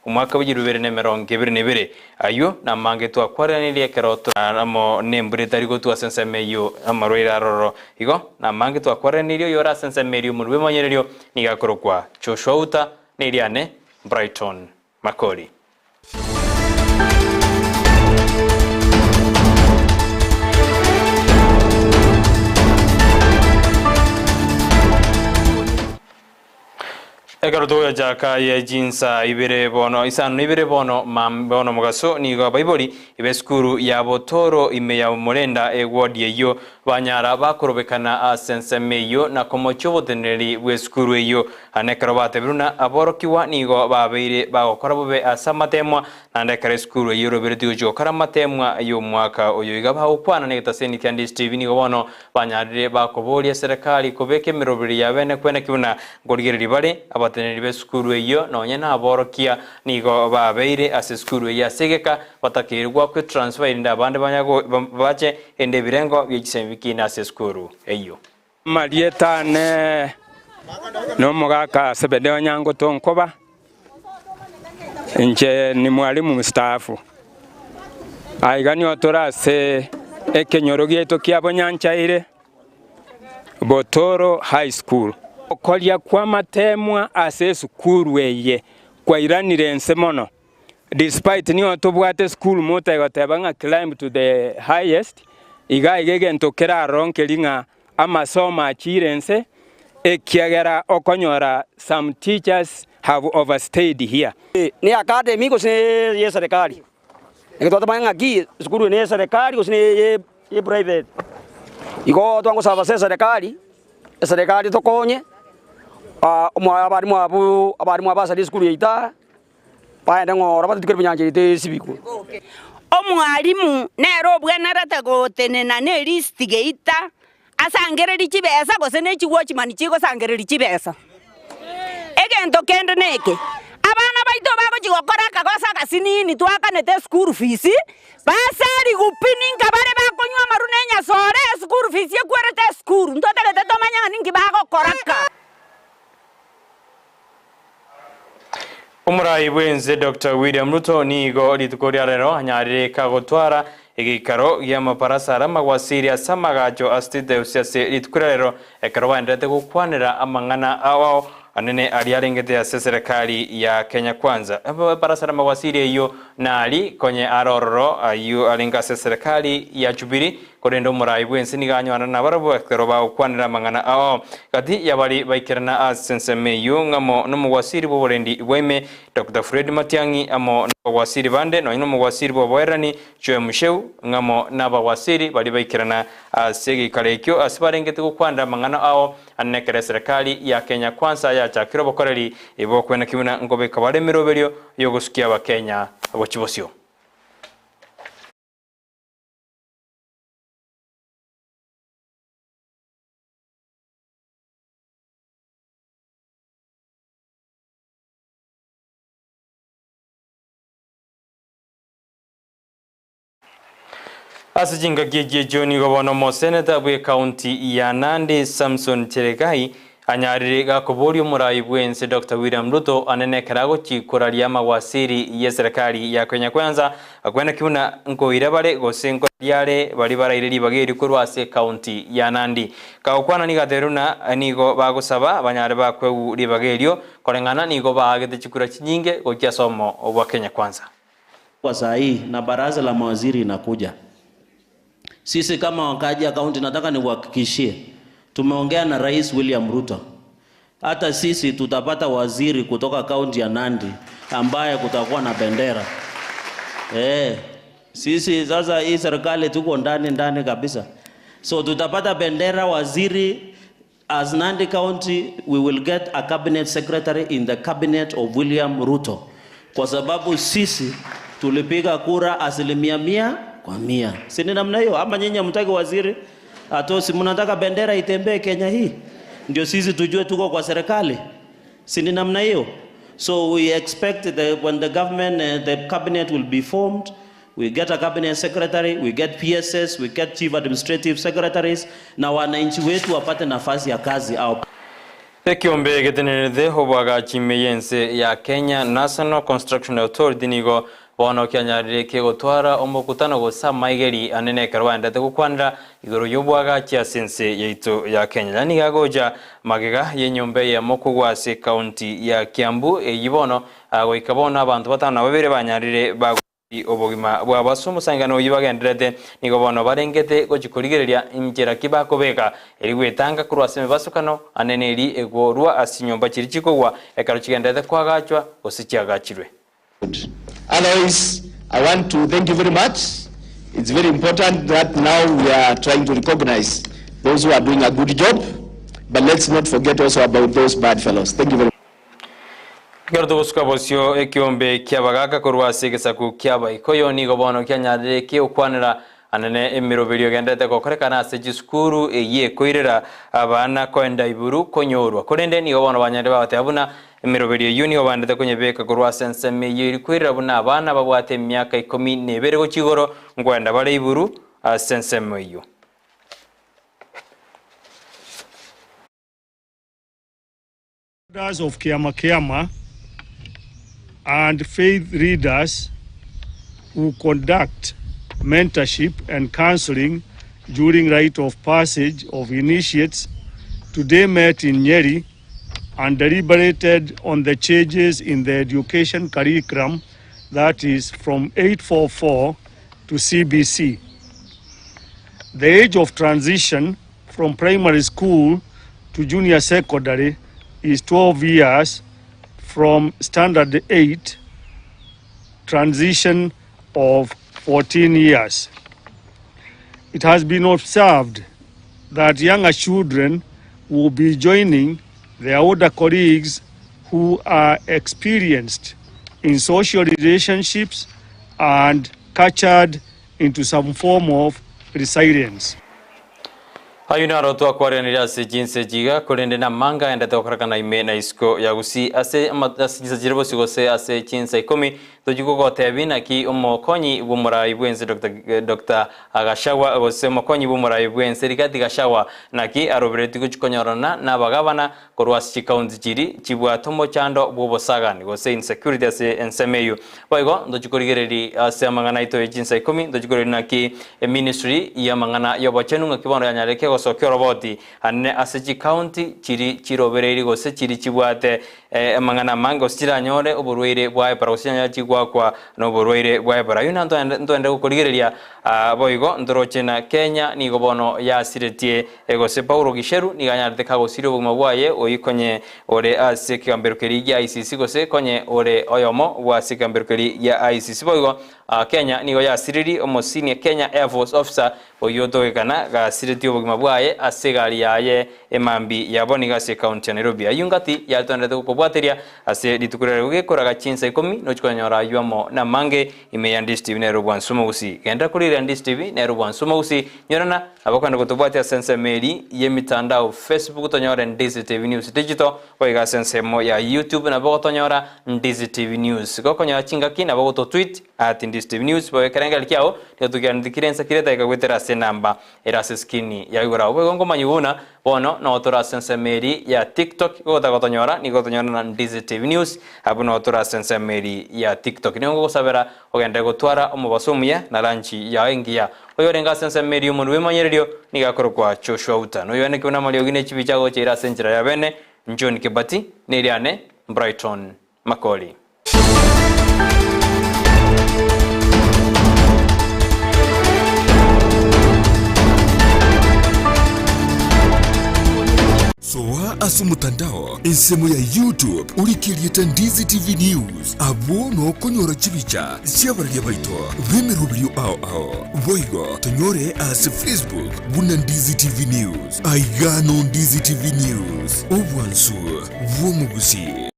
Omwaka bwe 2022. Ayio namange twakwareranirie ekero tore amo nembura etari gotwa ase ensemo eyio amarwaire aroro. Igo namange twakwareranirie oyore ase ensemo eria omorwbi bw'emanyererio nigo akorokwa Joshua Uta, na eriane Brighton Makori. Ekero togochaka ye chinsa ibere bono isano na ibere bono mam bono mogaso nigo abaibori b'esukuru ya Botoro ime ya Omorenda eward eyio banyara bakorobekana ase ensemo eyio na komochia oboteneneri bw'esukuru eyio. Aa nekero batebirwe na aborokigwa nigo babeire bagokora bobe ase amatemwa naende ekero esukuru eyio eroberetie gochia gokora amatemwa y'omwaka oyo iga bagokwana negetaseni kia DSTV nigo bono Banyarire bakoboria serekari kobeka emeroberi ya bene kwene ki buna nkorigereria bare abateneneri b'esukuru eyio nonye naborokia nigo babeire ase esukuru eyio ase egeka batakeire goakwa etransfer erinde abande banya bache erinde ebirengo bie chisemi bikine ase esukuru eyio. Amarieta ane nomogaka Sebedeo Nyangoto Nkoba, inche ni mwalimu mstaafu. Aiga nigo tore ase ekenyoro giaito kia Bonyanchaire, Botoro High School. Okoria kw'amatemwa ase esukuru eye kwairanire inse mono, despite nigo tobwate school motto egoteba ng'a climb to the highest, iga iga egento kere aroro nkeri ng'a amasomo achiire inse, ekiagera okonyora some teachers have overstayed here. Ne academy gose ne ye serikali, ekero twatamanya ng'aki esukuru eye ne ye serikali gose ne ye ye private. Igo twagosaba ase eserekari, eserekari etokonye abalimu abwo abalimu aba ase esukuru yaito aa, baende ng'ora batutukere bunyancha yaito esibigwe. Omwalimu nere obwenerete gotenena ne lisiti geita asangererie chibesa gose ne chiwatchman chigosangereria chibesa. Egento kende neke, abana baito bagochia gokora akagoso agasinini twakanete eschool fees, basarigwe pi ninka bare bakonywa amaru na enyasore eschool fees ekwerete esukuru, ntotagete tomanye ng'a ninki bagokora ka. Omorai bw'ense Doctor William Ruto nigo rituko ria rero anyarire kagotwara egeikaro gi'amabarasa aria amagwasiri ase amagacho a State House ase rituko ria rero ekero baenderete gokwanera amang'ana ao ao anene aria arengete ase eserekari ya Kenya Kwanza. Ebarasa aria amagwasiri eyio nari konye are ororo ayio arenge ase eserekari ya Jubilee Korende omorai bw'ense nigo anyoanana nabarabwo ekero bagokwanera amang'ana ao. Gati y'abari baikerana ase ensemo eyio ng'amo nomogwasiri bw'oborendi bwaime, Doctor Fred Matiang'i, amo nabagwasiri bande, nonya nomogwasiri bw'oboererani, Joe Musheu, ng'amo nabagwasiri baria baikerana ase egeikaro ekio ase barengete gokwanera amang'ana ao anene ekero eserekari ya Kenya Kwanza yachakire obokoreri bw'okwenaki buna nkobeka bare emeroberio y'ogosukia abakenya gochia bosio. Ase chingaki echi echio nigo bono omoseneta bw'ecounty ya Nandi Samson Cherargei Anyarire gakoboria omorai bw'ense Doctor William Ruto anene ekero agochi koraria amagwasiri y'eserekari ya Kenya Kwanza akweneki buna nkoira bare gose nkoraria are baria baraire ribaga eri korwa ase ecounty ya Nandi. Kagokwana nigo atebirie buna nigo bagosaba banyare bakwegu ribaga erio koreng'ana nigo baagete chikura chinyinge gochia ase omo bwa Kenya Kwanza. Kwa saa hii na baraza la mawaziri inakuja. Sisi kama wakaaji ya kaunti, nataka nikuhakikishie, tumeongea na Rais William Ruto, hata sisi tutapata waziri kutoka kaunti ya Nandi ambaye kutakuwa na bendera eh. Sisi sasa hii serikali tuko ndani ndani kabisa, so tutapata bendera waziri. As Nandi County we will get a cabinet secretary in the cabinet of William Ruto, kwa sababu sisi tulipiga kura asilimia 100%. Si ni namna hiyo? Ama nyinyi hamtaki waziri? Atosi, mnataka bendera itembee Kenya hii ndio sisi tujue tuko kwa serikali? Si ni namna hiyo? So we expect when the government, the cabinet will be formed, we get a cabinet secretary, we get PSS, we get chief administrative secretaries, na wananchi wetu wapate nafasi ya kazi au. Ekiombe getenenerete obwagachi ime y'ense ya Kenya, National Construction Authority nigo bono kianyarire kegotwara omokutano gose amaigeri anene ekero baenderete gokwanera igoro y'obwagachi ase ense yaito ya Kenya. Yaani iga agocha magega y'enyomba eyemo kogwa ase ekaunti ya Kiambu eyio bono goika bono abanto batano na babere banyarire Obogima bwabo ase omosangano oyio bagendererete, nigo bono barengete gochia korigereria inchera ki bakobeka eri gwetanga korwa ase emebasokano ane neri egorwa ase chinyomba chiria chikogwa ekero chigendererete koagachwa gose chiagachirwe. Otherwise, I want to thank you very much. It's very important that now we are trying to recognize those who are doing a good job, but let's not forget also about those bad fellows. Thank you very much. Ekero togosuka bosio ekeombe ki'abagaaka korwa ase egesaku ki'Abaikoyo, nigo bono kianyarire kegokwanera anene emeroberio egendererete gokorekana ase chisukuru eyio ekoirera abana koenda iburu konyorwa. Korende nigo bono banyarire bagateba buna emeroberio eyio nigo baendete konyebeka korwa ase ensemo eyio eri koirera buna abana babwate emiaka ikomi na ebere gochia igoro nkoenda bare iburu ase ensemo eyio. Leaders of Kiama Kiama and faith leaders who conduct mentorship and counseling during rite of passage of initiates today met in Nyeri and deliberated on the changes in the education curriculum that is from 844 to CBC. The age of transition from primary school to junior secondary is 12 years from standard 8 transition of 14 years. It has been observed that younger children will be joining their older colleagues who are experienced in social relationships and cultured into some form of resilience. Ayio naro twakwareranire ase chinsa echi iga, korende namanga aendete gokorekana ime na isiko ya Gusii ase ase chinsa chire bosio gose ase chinsa ikomi, tochia gogotebia naki omokonyi bw'omorai bw'ense Doctor Doctor Gachagua gose omokonyi bw'omorai bw'ense Rigathi Gachagua naki aroberetie gochia konyorana nabagabana korwa ase chikaunti chiria chibwate omochando bw'obosagani gose insecurity ase ensemo eyio. Boigo ntochie korigereria ase amang'ana aito ye chinsa ikomi, ntochie korigereria naki eministry y'amang'ana y'obochenu ng'aki bono yanyarire gosokia oroboti anene ase chikaunti chiria chirobereiri gose chiria chibwate amang'ana amange gose chiranyore oborwaire bwa epara gose chiranyore chigwakwa noborwaire bwa epara. Ayio ntoende gokorigereria boigo ntoroche na Kenya nigo bono yasiretie Gose Paulo Gicheru nigo anyarete kagosiria obogima bwaye oyio konye ore ase ekegambero keria gia ICC gose konye ore oyomo bw'ase ekegambero keria gia ICC. Boigo Kenya nigo yasiririe omosenior Kenya Air Force officer oyio otogekana gasiretie obogima bwaye ase egari yaye emambi ya bono iga ase ecounty ya Nairobi. Ayio ngati yatoenderete gokobwateria ase rituko riria gekoraga chinsa ikomi nochi konyora ayio amo namange ime ya Ndishi TV nere obwansu omogusi. Genderera korigereria Ndishi TV nere obwansu omogusi. Nyorana Abakwenda gotobwatia ase ensemo eri y'emitandao Facebook tonyore Ndizi TV News Digital, boigo ase ensemo ya YouTube nabo gotonyora Ndizi TV News. Gokonyora chingaki nabo gototweet at Ndizi TV News boigo ekerengererio kiao nigo tokianeti kire ensa kire edageka goetera ase enamba ere ase eskrini ya igoro abwo. Boigo nkomanyigwe buna bono noo tore ase ensemo eri ya TikTok gogotaka gotonyora nigo gotonyora na Ndizi TV News abwo noo tore ase ensemo eri ya TikTok. Nigo ngogosabera Ogenderere gotwara omobaso omuya na ranchi yao engiya. Oyorenge ase ensemo eria omonwa bw'emanyererio nigo akorokwa Joshua Uta, na oyoanekirwe namariogi ne chibicha agocha ere ase enchera ya bene, John Kibati, na eriane Brighton Makori. Soa ase omotandao ensemo ya YouTube orike erieta Ndizi TV News, abwo nokonyora chibicha chi'abararia baito b'emeroberio ao ao. Boigo tonyore ase Facebook buna Ndizi TV News. Aiga no Ndizi TV News, obwansu bw'omogusi.